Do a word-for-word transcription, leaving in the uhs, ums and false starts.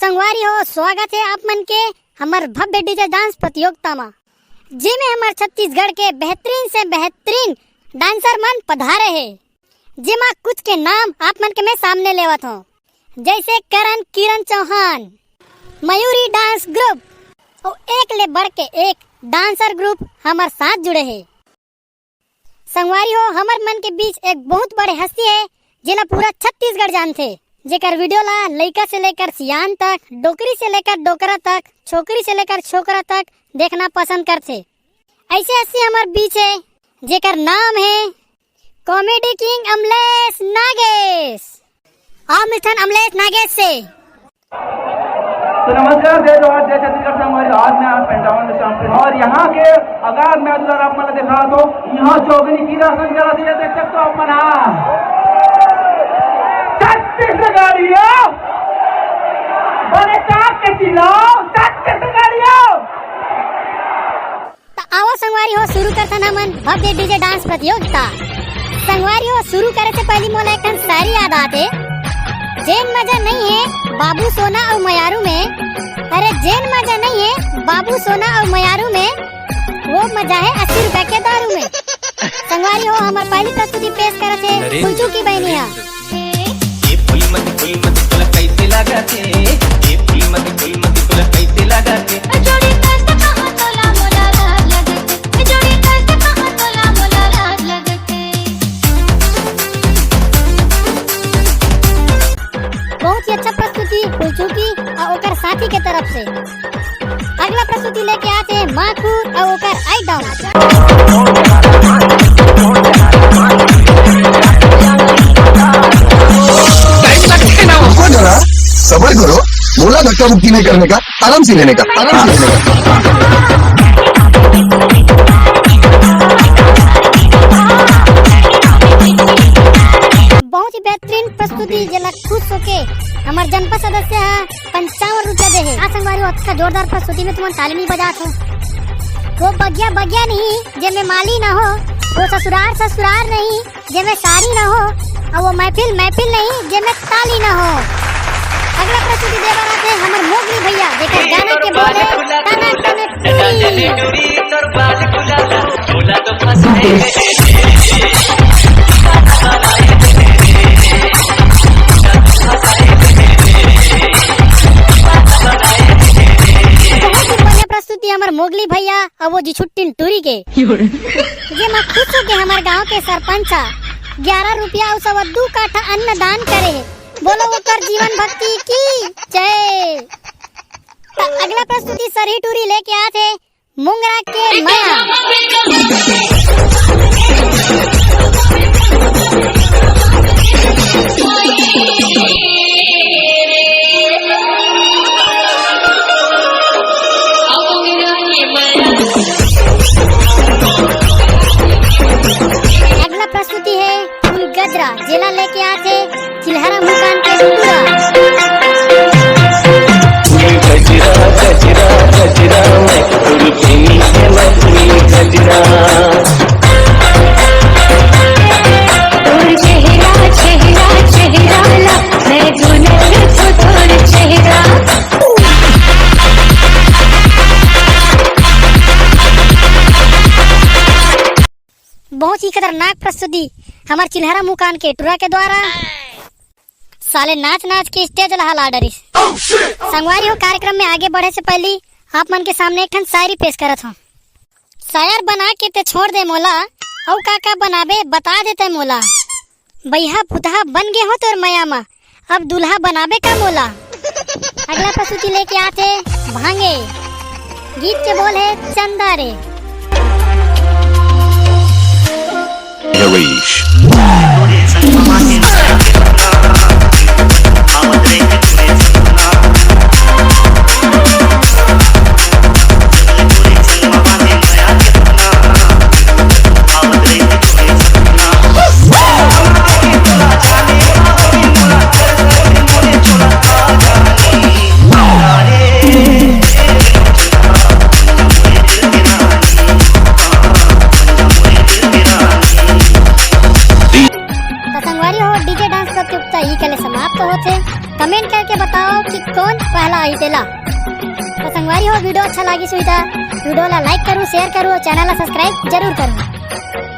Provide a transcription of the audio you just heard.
संगवारी हो, स्वागत हे आप मन के हमर भव्य डीजे डांस प्रतियोगिता मा, जेमे हमर छत्तीसगढ़ के बेहतरीन से बेहतरीन डांसर मन पधारे हे, जेमा कुछ के नाम आप मन के मैं सामने लेवत हों, जैसे करण किरण चौहान, मयूरी डांस ग्रुप, अउ एक ले बढ़ के एक डांसर ग्रुप हमर साथ जुड़े हे। संगवारी हो, हमर मन के बीच एक बहुत बड़े हस्ती हे, जेला पूरा छत्तीसगढ़ जानथे, जेकर वीडियो ला लइका से लेकर सियान तक, डोकरी से लेकर डोकरा तक, छोकरी से लेकर छोकरा तक देखना पसंद करथे। ऐसे हस्ती हमर बीच हे, जेकर नाम हे कॉमेडी किंग अमलेश नागेश। आओ मिथन अमलेश नागेश से। तो नमस्कार, जय जोहार, जय छत्तीसगढ़ संगवारी। आज मैं आप पंचावन में शामिल हूँ और यहाँ के अगर मैं दुलार आप मन ला दिखा दो, यहाँ चौगनी की रासन करा दिया, देख सकते हो आप मन, हाँ। छत्तीसगढ़िया, बड़े ताक के चिल्लाओ, छत्तीसगढ़िया। त आवा संगवारी हो, शुरू करथन हमन भव्य डीजे डांस प्रतियोगिता। संगवारी हो, शुरू करे से पहली मोला एक ठन शायरी याद आते, जेन मजा नहीं है बाबू सोना अउ मयारू में, अरे जेन मजा नहीं है बाबू सोना अउ मयारू में, वो मजा है अस्सी रुपया के दारू में। संगवारी हो, हमर पहली प्रस्तुति पेश करत हे नरेंद्र, फुलचू की बहनी हा। नरेंद्र। ए फूल मत, फूल मत, तोला कैसे लागत हे? ए फूल मत, फूल मत, तोला कैसे लागत हे? जोड़ी कैसे कहाँ तोला मोला लाज लगत हे? जोड़ी कैसे कहाँ तोला मोला लाज लगत हे? बहुत ही अच्छा प्रस्तुति फुलचू की अउ ओकर साथी के तरफ से। अगला प्रस्तुति लेके आथे माखुर अउ ओकर आइटम। रुको जरा, सबर करो, मोला धक्का मुक्की नहीं करने का, आराम से लेने का, आराम से लेने का। बहुत ही बेहतरीन प्रस्तुति, जेला खुश होके हमर जनपद सदस्य ह पंचावन रुपया दे हे। हाँ संगवारी हो, अतका जोरदार प्रस्तुति में तुमन ताली नहीं बजात हो। वो बगिया बगिया नहीं, जेमे माली ना हो, वो ससुरार ससुरार नहीं, जेमे साड़ी ना हो, अउ वो महफिल महफिल नहीं, जेमे ताली ना हो। अगला प्रस्तुति दे बर आथे हमर मोगली भैया, जेकर गाना के बोल हे टना टन टूरी। बहुत ही बढ़िया प्रस्तुति हमर मोगली भैया अउ वो जी छुट्टिन टूरी के, जेमा खुश होके हमर गांव के सरपंच ह ग्यारह रुपया अउ सवा दू काठा अन्न दान करे हे। बोलो ओकर जीवन भक्ति की जय। त अगला प्रस्तुति सरही टूरी लेके आथे मुंगरा के मया। अगला प्रस्तुति हे फूल गजरा, जेला लेके आथे चिल्हरा मुकान के टुरा। गजरा, गजरा, गजरा, मैं फूल प्रेमी के मैं फूल गजरा। तोर चेहरा, चेहरा, चेहरा ला, मैं गुनर तो तोर चेहरा। बहुत ही खतरनाक प्रस्तुति हमर चिल्हरा मुकान के टुरा के द्वारा। साले नाच नाच के स्टेज ला हला डरिस। संगवारी हो, कार्यक्रम में आगे बढ़े से पहली आप मन के सामने एक ठन शायरी पेश करत हूँ। शायर बना के ते छोड़ दे मोला, अउ का का बनाबे बता दे ते मोला। बइहा पुतहा बन गे हो तोर मया मा, अब दूल्हा बनाबे का मोला। अगला प्रस्तुति लेके आथे भांगे। गीत के बोल हे चंदा रे। नरेश। त संगवारी हो, डीजे डांस प्रतियोगिता ई कले समाप्त होथे। कमेंट करके आई तेला। तो संगवारी हो, video अच्छा लागिस होही त video ला like करू, share करू और channel ला subscribe जरूर करू।